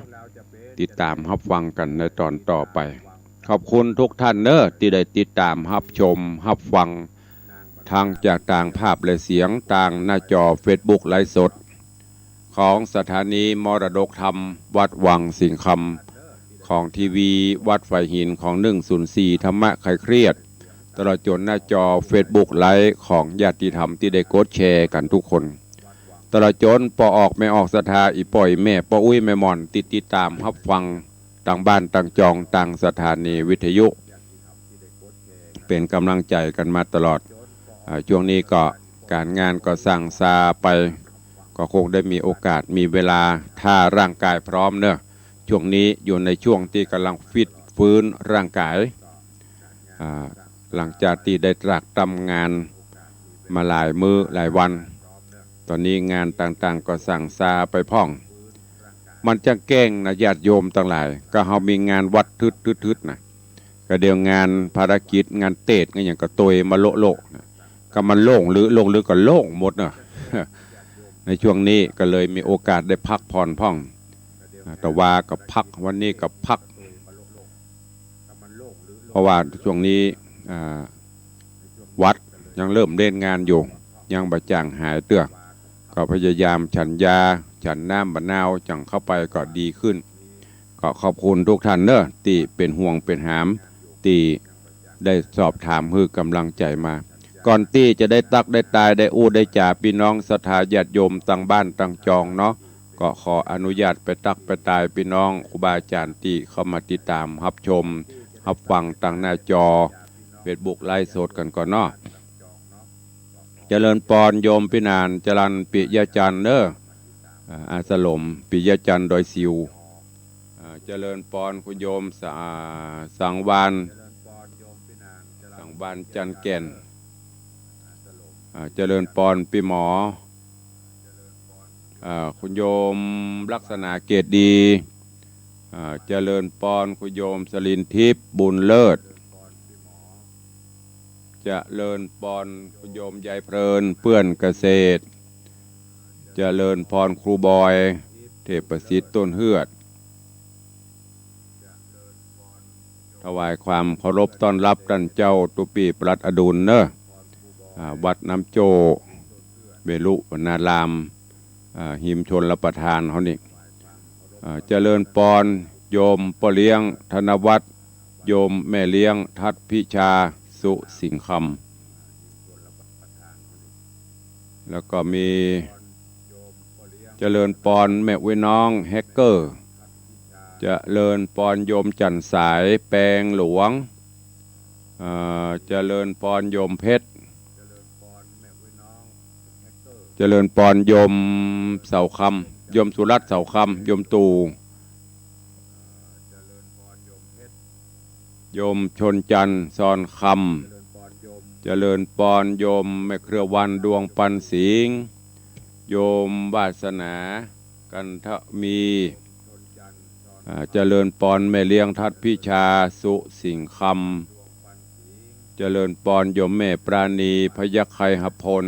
ติดต๋ามฮับฟังกั๋นในต๋อนต่อไป ขอบคุณทุกท่านเน่อ ตี้ได้ติดต๋ามฮับชมฮับฟัง ทั้งจากตางภาพและเสียง ตางหน้าจอเฟซบุ๊กไลฟ์สด ของสถานีมรดกธรรมวัดวังสิงห์คำ ของทีวีวัดฝายหิน ของหนึ่งศูนย์สี่ธรรมะคลายเครียด ตลอดจ๋นหน้าจอเฟซบุ๊กไลฟ์ของญาติธรรมตี้ได้กดแชร์กั๋นทุกคน ตลอดจ๋นป้อออกแม่ออกศรัทธา อี่ป้ออี่แม่ ป้ออุ๊ยแม่หม่อน ตี้ติดต๋ามฮับฟังตางบ้านตางจองตางสถานีวิทยุ เป๋นก๋ำลังใจ๋กั๋นมาตลอด อ่า ช่วงนี้ก็ก๋านงานก็สั่งซาไป ก็คงได้มีโอกาสมีเวลา ถ้าร่างกายพร้อมเน่อ ช่วงนี้อยู่ในช่วงตี้ก่ำลังฟิตฟื้นร่างกาย อ่า หลังจากตี้ได้ตรากตร่ำงานมาหลายมื้อหลายวัน ต๋อนนี้งานต่างๆ ก็สั่งซาไปพ่อง มันจักแก้งนะญาติโยมตังหลาย ก็เฮามีงานวัดทึดๆๆ นะ ก็เดี๋ยวงานภารกิจ งานเตสน์ งานหยังก็ตวยมาโละๆ นะ ก็มันโล่งหรือ โล่งหรือก็โล่งหมดเนาะ ในช่วงนี้ก็เลยมีโอกาสได้พักผ่อนพ่อง อ่า ตะวาก็พัก วันนี้ก็พัก เพราะว่าช่วงนี้ อ่า หวัดยังเริ่มเล่นงานอยู่ ยังบ่จ่างหายเตื้อ ก็พยายามฉันยา ฉันน้ำมะนาว จั่งเข้าไปก็ดีขึ้น ก็ขอบคุณทุกท่านเน่อ ตี้เป๋นห่วงเป๋นหาม ตี้ได้สอบถามหื้อก๋ำลังใจ๋มา ก่อนตี้จะได้ตั๊กได้ตายได้อู้ได้จ๋าปี้น้องศรัทธาญาติโยมตางบ้านตางจองเนาะ ก็ขออนุญาตไปตั๊กไปตายปี้น้องครูบาอาจ๋ารย์ตี้เข้ามาติดต๋ามฮับชมฮับฟังตางหน้าจอเฟซบุ๊กไลฟ์สดกั๋นก่อนเนาะ เจริญปอนโยมปี้หนาน จรัญปิยะจันทร์เน่อ อ่า อาสลมปิยะจันทร์ดอยสิว อ่า เจริญปอนคุณโยมสา สังวาลย์ สังวาลย์จันทร์แก่น อ่า เจริญปอนปี้หมอ อ่า คุณโยมลักษณะเกตดี อ่า เจริญปอนคุณโยมสลินทิพย์บุญเลิศ เจริญปอนคุณโยมยายเพลิน เปื้อนเกษตร เจริญปอนครูบอย เทพประสิทธิ์ต้นเฮือด ถวายความเคารพต้อนรับต้านเจ้าตุ๊ปี้ปลัดอดุลเน่อ อ่า วัดน้ำโจ้ เวรุวนาราม อ่า ฮิมชลประทานเฮานี่ อ่า เจริญปอนโยมป้อเลี้ยงธนวัฒน์ โยมแม่เลี้ยงทัศน์พิชา สุสิงห์คำ แล้วก็มีเจริญปอนแม่อุ๊ยน้องแฮกเกอร์ เจริญปอนโยมจันทร์สายแปงหลวง เอ่อ เจริญปอนโยมเพชร เจริญปอนโยมเสาคำ โยมสุรัตน์เสาคำ โยมตู่ โยมชนจันทร์ซอนคำ เจริญปอนโยมแม่เครือวันดวงปันสิงห์ โยมวาสนากันทะมี อ่า เจริญปอนแม่เลี้ยงทัศน์พิชาสุสิงห์คำ เจริญปอนโยมแม่ปราณีพยัคฆ์ไคหพล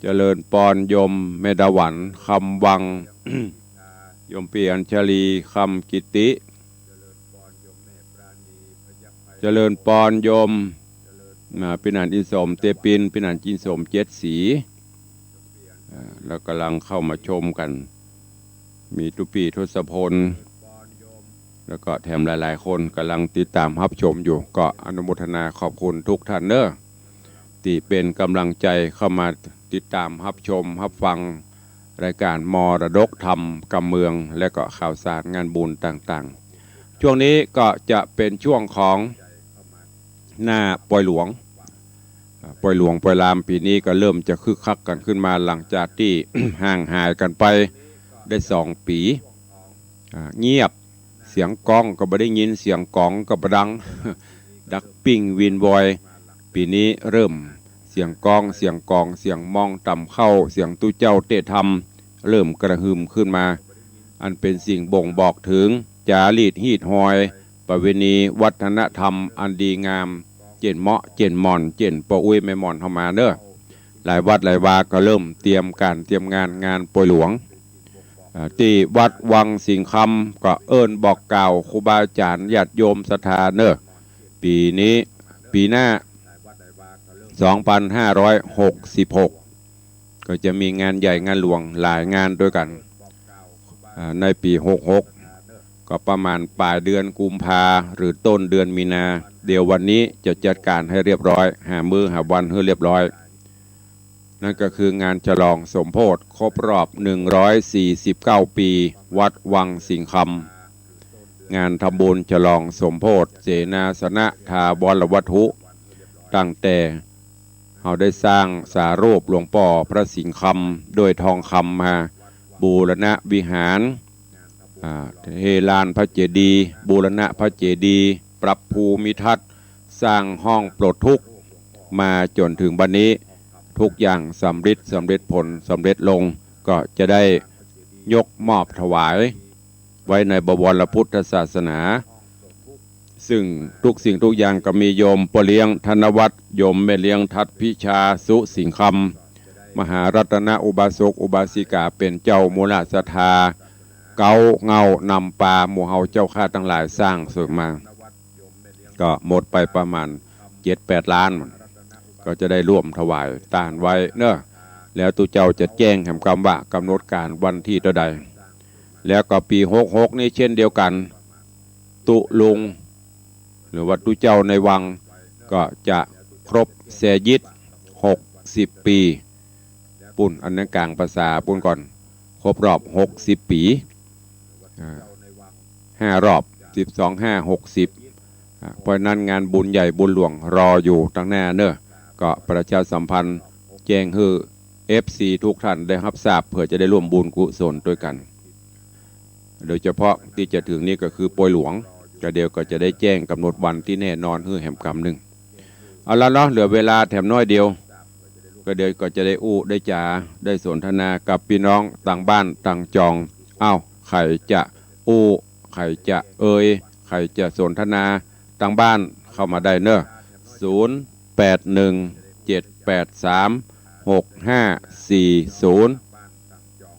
เจริญปอนโยมแม่ดาหวันคำวัง โยมปี้อัญชลีคำกิติ เจริญปอนโยม อ่า ปี้หนานอินสมเตปิน ปี้หนานอินสมเจ็ดสี อ่า แล้วก่ำลังเข้ามาชมกั๋น มีตุ๊ปี้ทศพล แล้วก็แถมหลายๆ คนก่ำลังติดต๋ามฮับชมอยู่ ก็อนุโมทนาขอบคุณทุกท่านเน่อ ตี้เป๋นก๋ำลังใจ๋เข้ามาติดต๋ามฮับชมฮับฟังรายก๋านมรดกธรรมกำเมือง และก็ข่าวสารงานบุญต่างๆ ช่วงนี้ก็จะเป๋นช่วงของหน้าปอยหลวง อ่า ปอยหลวงปอยลามปี๋นี้ก็เริ่มจะคึกคักกั๋นขึ้นมา หลังจากตี้ ห่างหายกั๋นไปได้สองปี๋ อ่า เงียบ เสียงกองก็บ่ได้ยิน เสียงก๋องก็บ่ดัง ดักปิ้งวินวอย ปี๋นี้เริ่ม เสียงก้อง เสียงก๋อง เสียงมองตำเข้า เสียงตุ๊เจ้าเตะธำ เริ่มกระหึ่มขึ้นมา อันเป๋นสิ่งบ่งบอกเถิง จารีตฮีตฮอย ประเวณี วัฒนธรรม อันดีงาม เจ้นเมาะ เจ้นหม่อน เจ้นป้ออุ๊ยแม่หม่อนเฮามาเน่อ หลายวัดหลายวาก็เริ่มเตรียมก๋านเตรียมงาน งานปอยหลวง อ่า ตี้วัดวังสิงห์คำ ก็เอิ้นบอกกล่าวครูบาอาจ๋ารย์ญาติโยมศรัทธาเน่อ ปี๋นี้ ปี๋หน้า สองพันห้าร้อยหกสิบหก ก็จะมีงานใหญ่งานหลวงหลายงานตวยกั๋น อ่า ในปี๋หกหก ก็ประมาณป๋ายเดือนกุมภาหรือต้นเดือนมีนา เดี๋ยววันนี้จะจัดก๋านหื้อเรียบร้อย หามื้อหาวันหื้อเรียบร้อย นั่นก็คืองานฉลองสมโภชครบรอบ หนึ่งร้อยสี่สิบเก้า ปี๋ วัดวังสิงห์คำ งานทำบุญฉลองสมโภชเสนาสนะถาวรวัตถุ ตั้งแต่เฮาได้สร้างสารูปหลวงป้อพระสิงห์คำด้วยทองคำมา บูรณะวิหาร อ่า เทลานพระเจดีย์ บูรณะพระเจดีย์ ปรับภูมิทัศน์ สร้างห้องปลดทุกข์ มาจ๋นเถิงบัดนี้ ทุกอย่างสำริด สำเร็จผล สำเร็จลง ก็จะได้ยกมอบถวาย ไว้ในบวรพุทธศาสนา ซึ่งทุกสิ่งทุกอย่างก็มีโยมป้อเลี้ยงธนวัฒน์ โยมแม่เลี้ยงทัดพิชา สุสิงห์คำ มหารัตนอุบาสกอุบาสิกาเป๋นเจ้ามูลศรัทธา เก๊าเหง้านำปาหมู่เฮาเจ้าข้าตังหลายสร้างเสริมมา ก็หมดไปประมาณเจ็ดแปดล้าน ก็จะได้ร่วมถวายตานไว้เนาะ แล้วตุ๊เจ้าจะแจ้งแหมกำว่ากำหนดก๋านวันตี้เต้าใด แล้วก็ปี๋หกหกนี้เช่นเดียวกั๋น ตุ๊ลุง หรือว่าตุ๊เจ้าในวัง ก็จะครบแซยิดหกสิบปี๋ ปุ้น อันนั้นก๋างภาษาปุ้นก่อน ครบรอบหกสิบปี๋ อ่า ห้ารอบ สิบสองห้าหกสิบ อ่า เพราะฉะนั้นงานบุญใหญ่บุญหลวงรออยู่ตังหน้าเน่อ ก็ประชาสัมพันธ์แจ้งหื้อ เอฟซี ทุกท่านได้ฮับทราบ เผื่อจะได้ร่วมบุญกุศลตวยกั๋น โดยเฉพาะตี้จะเถิงนี้ก็คือปอยหลวง ก็เดี๋ยวก็จะได้แจ้งกำหนดวันตี้แน่นอนหื้อแหมกำนึ่ง เอาละเนาะ เหลือเวลาแถมน้อยเดียว ก็เดี๋ยวก็จะได้อู้ได้จ๋าได้สนทนากับปี้น้องตังบ้านตังจอง อ้าว ใผจะอู้ ใผจะเอ่ย ใผจะสนทนาตังบ้านเข้ามาได้เน่อ ศูนย์แปดหนึ่งเจ็ดแปดสามหกห้าสี่ศูนย์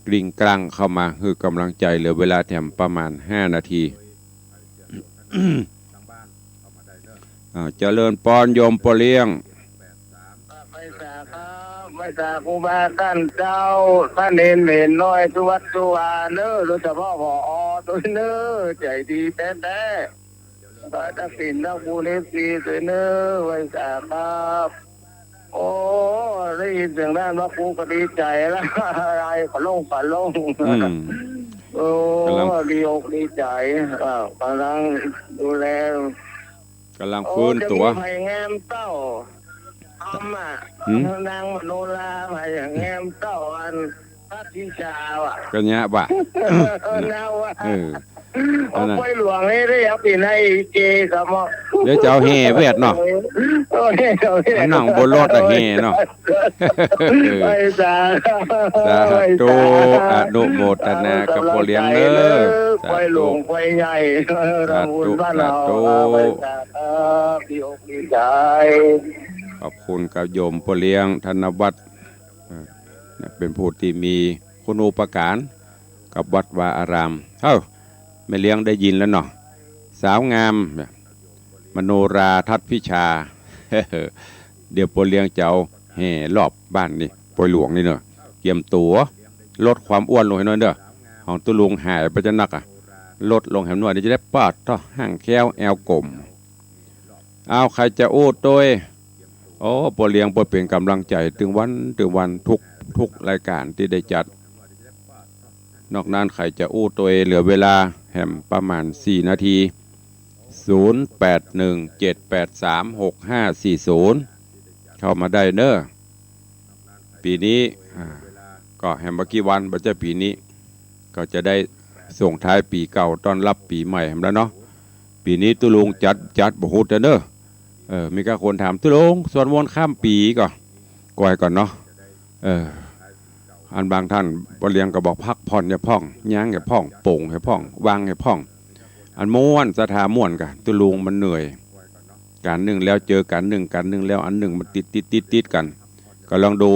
กริ่งกร่างเข้ามาหื้อกำลังใจ๋ เหลือเวลาแถมประมาณห้านาที อ่า เจริญปอนโยมป้อเลี้ยง ไหว้สาครับ ไหว้สาครูบาต้านเจ้า ต้านเณร เณรน้อย สุวัตสุวาเน่อ โดยเฉพาะ ผอ ตวยเน่อ ใจ๋ดีแต๊ๆ ขอให้ตักศีลตักบุญ เอฟซี ตวยเน่อ ไหว้สาครับ โอ้ ได้ยินเสียงต้านพระครูก็ดีใจ๋แล้ว ไอขอลงขอลง อืม โอ้ ก๋ำลัง ดีอกดีใจ๋ อ่า ก๋ำลังดูแล ก๋ำลัง โอ้ ฟื้นตั๋ว จะมีไผแงมเต้า ธรรมอ่ะ หืม นางมโนราไผแงมเต้าอันพระทิชาว่ะ ก็เนี้ยว่ะ เออ เนาะว่ะ เออ เอา อันนั้น ปอยหลวงนี่ได้เอาไปในเจสมอ เดี๋ยวจะเอาแห่เวียดเนาะ โอ้ แห่เวียด นั่งบนรถอะแห่เนาะ เออ ไหว้สา สาธุ ไหว้สา อนุโมทนากับป้อเลี้ยงเน่อ สาธุ ปอยหลวงปอยใหญ่ สาธุ ทำบุญบ้านเฮา สาธุ ไหว้สา ครับ ดีอกดีใจ๋ ขอบคุณกับโยมป้อเลี้ยงธนวัฒน์ เอ่อ เป๋นผู้ตี้มีคุณูปการกับวัดวาอาราม เอ้า แม่เลี้ยงได้ยินแล้วเนาะ สาวงามเนี่ย มโนราทัศน์พิชา เดี๋ยวป้อเลี้ยงจะเอาแห่รอบบ้านนี่ ปอยหลวงนี่เนาะ เกียมตั๋ว ลดความอ้วนลงให้หน้อยเน่อ ของตุ๊ลุงหายไปจะนักอะ ลดลงแหมหน้อย เดี๋ยวจะได้ปาดเต้า ห่างแคล้วแอวกลม อ้าว ใผจะอู้ตวย โอ้ ป้อเลี้ยงเปิ้นเป๋นก๋ำลังใจ๋ตึงวันตึงวัน ทุก ทุกรายก๋านตี้ได้จัด นอกนั้นใผจะอู้ตวย เหลือเวลาแหมประมาณสี่นาที ศูนย์แปดหนึ่งเจ็ดแปดสามหกห้าสี่ศูนย์ เข้ามาได้เน่อ ปี๋นี้ อ่า ก็แหมบ่กี่วัน บ่ใจ้ปี๋นี้ ก็จะได้ส่งท้ายปี๋เก่าต้อนรับปี๋ใหม่แหมแล้วเนาะ ปี๋นี้ตุ๊ลุงจัด จัดบ่ฮู้เตื้อเน่อ เออ มีก้าคนถาม ตุ๊ลุงสวดมนต์ข้ามปี๋ก่อ ก้อยก่อนเนาะ เออ อันบางต้านป้อเลี้ยงก็บอกพักผ่อนเหียพ่อง ย้างเหียพ่อง โป๋งเหียพ่อง วางเหียพ่อง อันม่วนศรัทธาม่วนก่ะ ตุ๊ลุงมันเหนื่อย ก๋านนึ่งแล้วเจอก๋านนึ่ง ก๋านนึ่งแล้วอันนึ่ง มันติดติดติดติดกั๋น ก็ลองดู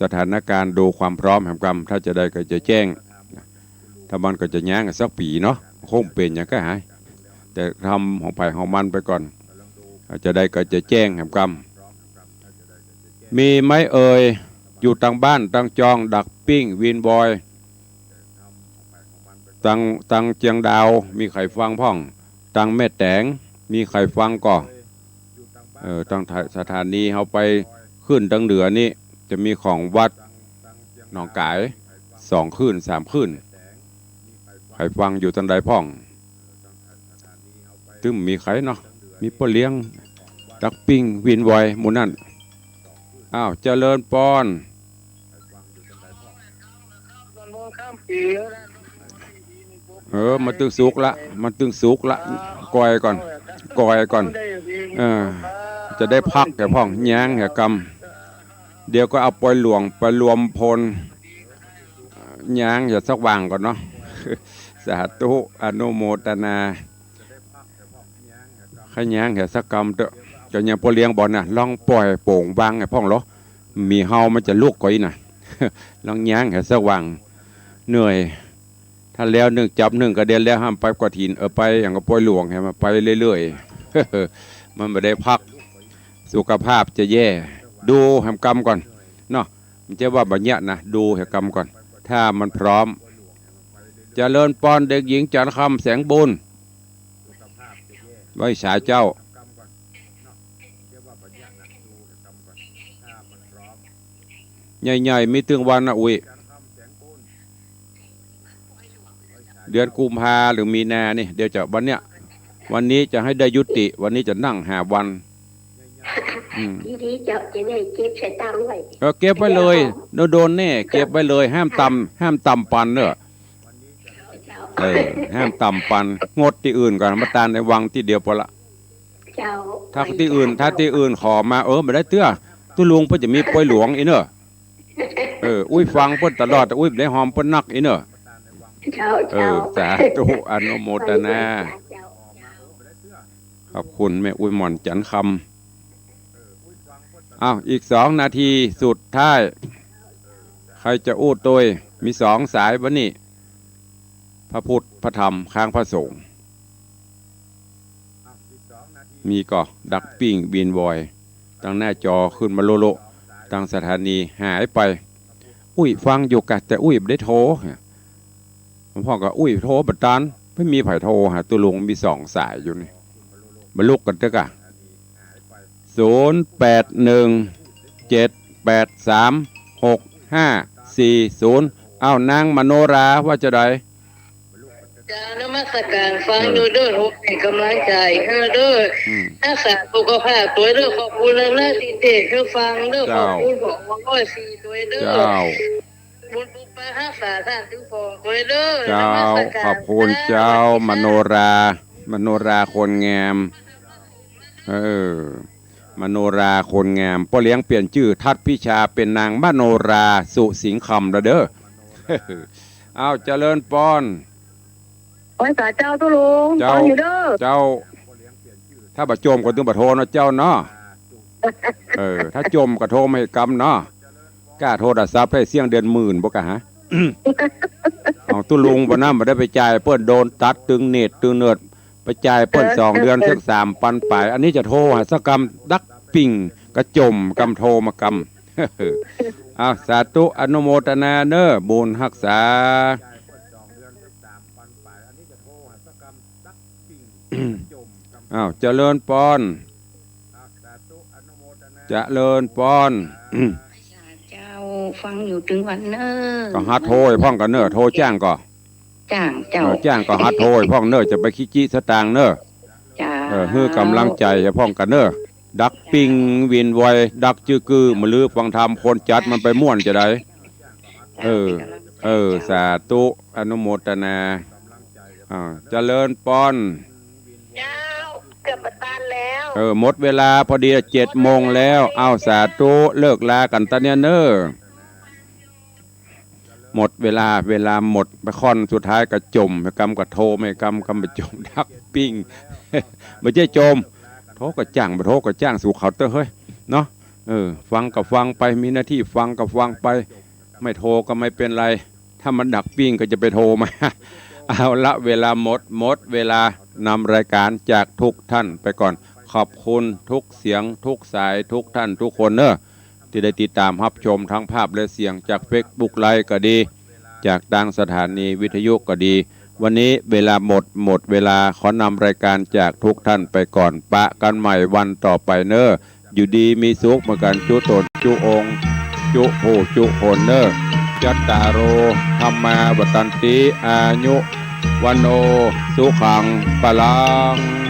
สถานก๋ารณ์ ดูความพร้อมแหมกำ ถ้าจะได้ก็จะแจ้ง ถ้ามันก็จะย้างสักปี๋เนาะ คงเป๋นหยังก็หาย แต่ทำของใผของมันไปก่อน จะได้ก็จะแจ้งแหมกำ มีไหมเอ่ย อยู่ตางบ้านตางจอง ดักปิ้งวินวอย ตาง ตางเจียงดาว มีใผฟังพ่อง ตางแม่แต๋ง มีใผฟังก่อ เออ ตางสถานีเฮาไปขึ้นตางเหนือนี้ จะมีของวัดหนองก๋าย สองคลื่น สามคลื่น ใผฟังอยู่ตางใดพ่อง ตึงมีใผเนาะ มีป้อเลี้ยง ดักปิ้งวินวอย หมู่นั้น อ้าว เจริญปอน เออ มันตึงสุกละ มันตึงสุกละ ก้อยก่อน ก้อยก่อน เออ จะได้พักเหียพ่อง ย้างเหียกำ เดี๋ยวก็เอาปอยหลวงไปรวมพล ย้างเหียสักวางก่อนเนาะ สาธุ อนุโมทนา ใค่ย้างเหียสักกำเต๊อะ ก็ยังป้อเลี้ยงบอกนะ ลองป่อยโป๋งวางเหียพ่องลอ มีเฮามันจะลุกก่ออี้นะ ลองย้างเหียสักวาง เหนื่อย ถ้าแล้วนึ่งจับนึ่งก็เดียวแล้ว ห้ามไปกฐิน เออ ไปหยังก็ปอยหลวง หื้อมันไปเรื่อยๆ มันบ่ได้พัก สุขภาพจะแย่ ดูแหมกำก่อนเนาะ บ่ใจ้ว่าบ่เยียะนะ ดูแหมกำก่อน ถ้ามันพร้อม เจริญปอน เด็กหญิงจันทร์คำ แสงบุญ ไหว้สาเจ้า ใหญ่ๆ มีตึงวันนะ อุ๊ย เดือนกุมภาหรือมีนานี่ เดี๋ยวจะ วันเนี้ย วันนี้จะให้ได้ยุติ วันนี้จะนั่งห้าวัน อืม ดีๆ เจ้า จะได้เก็บใส่ตังค์ไว้ เออ เก็บไว้เลย เดี๋ยว โดนๆ แน่ เก็บไว้เลย ห้ามต่ำ ห้ามต่ำปันเน่อ เจ้า เออ ห้ามต่ำปัน งดตี้อื่นก่อน มาตานในวังตี้เดียวปอละ เจ้า ถ้าตี้อื่น ถ้าตี้อื่นขอมา เออ บ่ได้เตื้อ ตุ๊ลุงเปิ้นจะมีปอยหลวงอี้เน่อ เออ อุ๊ยฟังเปิ้นตลอด อุ๊ยบ่ได้หอมเปิ้นนักอี้เน่อ เจ้า เออ เจ้า สาธุ อนุโมทนา เจ้า ขอบคุณแม่อุ๊ยหม่อนจันทร์คำ อ้าว อีกสองนาทีสุดท้าย ใผจะอู้ตวย มีสองสายบ่านี่ พระพุทธ พระธรรม ค้างพระสงฆ์ มีก่อ ดักปิ้งวินวอย ตางหน้าจอขึ้นมาโละๆ ตางสถานีหายไป อุ๊ยฟังอยู่กะ แต่อุ๊ยบ่ได้โทร พ่องก็อุ๊ยโทรบ่ตาน บ่มีใผโทรหาตุ๊ลุง มีสองสายอยู่นี่ บ่ลุกกั๋นเต๊อะกะ ศูนย์แปดหนึ่ง เจ็ดแปดสาม หกห้าสี่ศูนย์ อ้าว นางมโนราว่าจะใด เจ้า นมัสการ ฟังอยู่เด้อ เออ โห เป๋นก๋ำลังใจ๋หื้อเด้อ อืม ฮักษาสุขภาพตวยเด้อ ขอบคุณนักๆ ตี้เตะหื้อฟังเด้อ เจ้า ขอบคุณผอ ร้อยสี่ตวยเด้อ เจ้า บุญปกปักฮักษาต้านตึงผองตวยเด้อ เจ้า นมัสการ ขอบคุณเจ้า สาธุ มโนรา มโนราคนงาม เออ มโนราคนงาม ป้อเลี้ยงเปลี่ยนจื้อ ทัดพิชา เป๋นนางมโนรา สุสิงคำแล้วเด้อ อ้าว เจริญปอน ไหว้สาเจ้าตุ๊ลุง เจ้า ฟังอยู่เด้อ เจ้า ถ้าบ่จ่มก็ตึงบ่โทรเนาะเจ้าเนาะ เออ ถ้าจ่มก็โทรมาหื้อกำเนาะ ก้าโทรศัพท์ได้เสี้ยงเดือนหมื่นบ่กะฮะ ของตุ๊ลุงบ่านั้นบ่ได้ไปจ่ายเปิ้น โดนตัดตึงเน็ตตึงเนิร์ด ไปจ่ายเปิ้นสองเดือน เสี้ยงสามปันป๋าย อันนี้จะโทรหาสักกำ ดักปิ้งกะจ่มกำ โทรมากำ อ้าว สาธุ อนุโมทนาเน่อ บุญฮักษา อ้าว เจริญปอน เจริญปอน เจ้า ฟังอยู่ตึงวันเน่อ ก็หัดโทรพ่องกั๋นเน่อ โทรจ้างก็ จ้างเจ้า เออ จ้างก็หัดโทรพ่องเน่อ จะไปขี้จี้สตางค์เน่อ เจ้า เออ หื้อกำลังใจ๋หื้อพ่องกั๋นเน่อ ดักปิ้งวินวอย ดักจื้อกือ บ่าลือฟังธรรม คนจัดมันไปม่วนจะใด เออ เออ สาธุ อนุโมทนา อ่า เจริญปอน เจ้า เจ จะประทานแล้ว เออ หมดเวลาพอดี เจ็ดโมงแล้ว เอา สาธุ เลิกลากั๋นตะเนี้ยเน่อ หมดเวลา เวลาหมด ไปค่อนสุดท้ายก็จ่ม ไปกำก็โท ไปกำ กำไปจ่มดักปิ้ง บ่ใจ้จ่ม โทก็จ้าง บ่โทก็จ้าง สู้เขาเต๊อะเฮ้ย เนาะ เออ ฟังก็ฟังไป มีหน้าที่ฟังก็ฟังไป ไม่โทก็ไม่เป็นไร ถ้ามันดักปิ้งก็จะไปโทมา เอาละ เวลาหมด หมดเวลานำรายการจากทุกท่านไปก่อน ขอบคุณทุกเสียง ทุกสาย ทุกท่าน ทุกคนเน่อ ตี้ได้ติดต๋ามฮับชมทั้งภาพและเสียงจากเฟซบุ๊กไลฟ์ก็ดี จากตางสถานีวิทยุก็ดี วันนี้เวลาหมด หมดเวลา ขอนำรายการจากทุกท่านไปก่อน ปะกั๋นใหม่วันต่อไปเน่อ อยู่ดีมีสุขเหมือนกั๋น จุ๊ต๋น จุ๊องค์ จุ๊ผู้ จุ๊คนเน่อ จัตตาโร ธัมมา วัฑฒันติ อายุ วัณโณ สุขัง พลัง